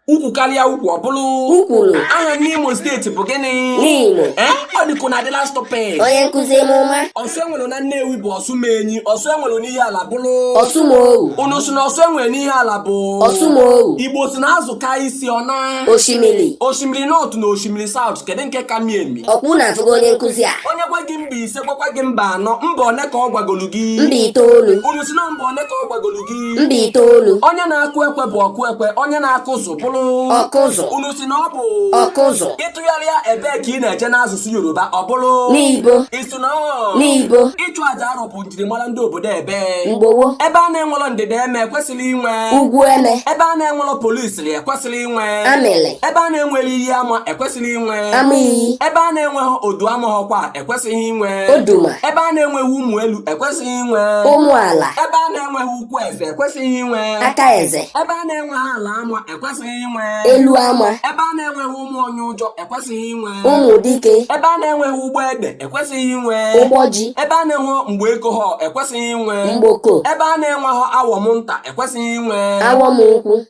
Ukwu karịa ukwu, ọ bụrụ Ukwulu. Aha n'Imo Steeti bụ gịnị? N'Imo. Ee, ọ dịkụ na adịla stupid. Onye nkụzi emụma. Ọsụ enwere na Nnewi bụ ọsụmenyi. Ọsụ enwere n'ihe ala bụrụ Ọsụmohu. Unu si na ọsụ enwere n'ihe ala bụ Ọsụmohu. Igbo si na azụ ka isi ọ na Osimiri. Osimiri North na osimiri South, kedu nke ka mi emi? Ọkwụ na-afụgo onye nkụzi a. Onye gwa gị mba 5, gwakwa gị mba 4, mba one ka ọ gwagolu gị? Mba 9. Unu si na mba one ka ọ gwagolu gị? Mba 9. Onye na-akụ ekwe bụ ọkụ ekwe, onye na-akụ ụzụ bụrụ Ọkụzụ. Unu si na ọ bụ Ọkụzụ. Ịtụgharịa ebee ka ị na-eje n'asụsụ Yoruba, ọ bụrụ N'ibo. Isi na ọ N'ibo. Ịchụ aja arọ bụ njirimara ndị obodo ebe? Mgbowo. Ebe a na-enwelọ ndịda eme ekwesịrị inwe Ugwu eme. Ebe a na-enwelọ polisi ekwesịrị inwe Amịlị. Ebe a na-enwere iyi ama ekwesịrị inwe Ama iyi. Ebe a na-enweghị odu amaghọkwa ekwesịghị inwe Oduma. Ebe a na-enweghị ụmụ elu ekwesịghị inwe Ụmụ ala. Ebe a na-enweghị ukwu eze ekwesịghị inwe Aka eze. Ebe a na-enweghị ala ama ekwesịghị inwe Elu ama. Ebe a na-enweghị ụmụ onye ụjọ ekwesịghị inwe Ụmụ dike. Ebe a na-enweghị ụgbọ ede ekwesịghị inwe Ụgbọ ji. Ebe a na-enwe mgbe ego ha ekwesịghị inwe Mgboko. Ebe a na-enweghị awọm nta ekwesịghị inwe Awọm nkwụ.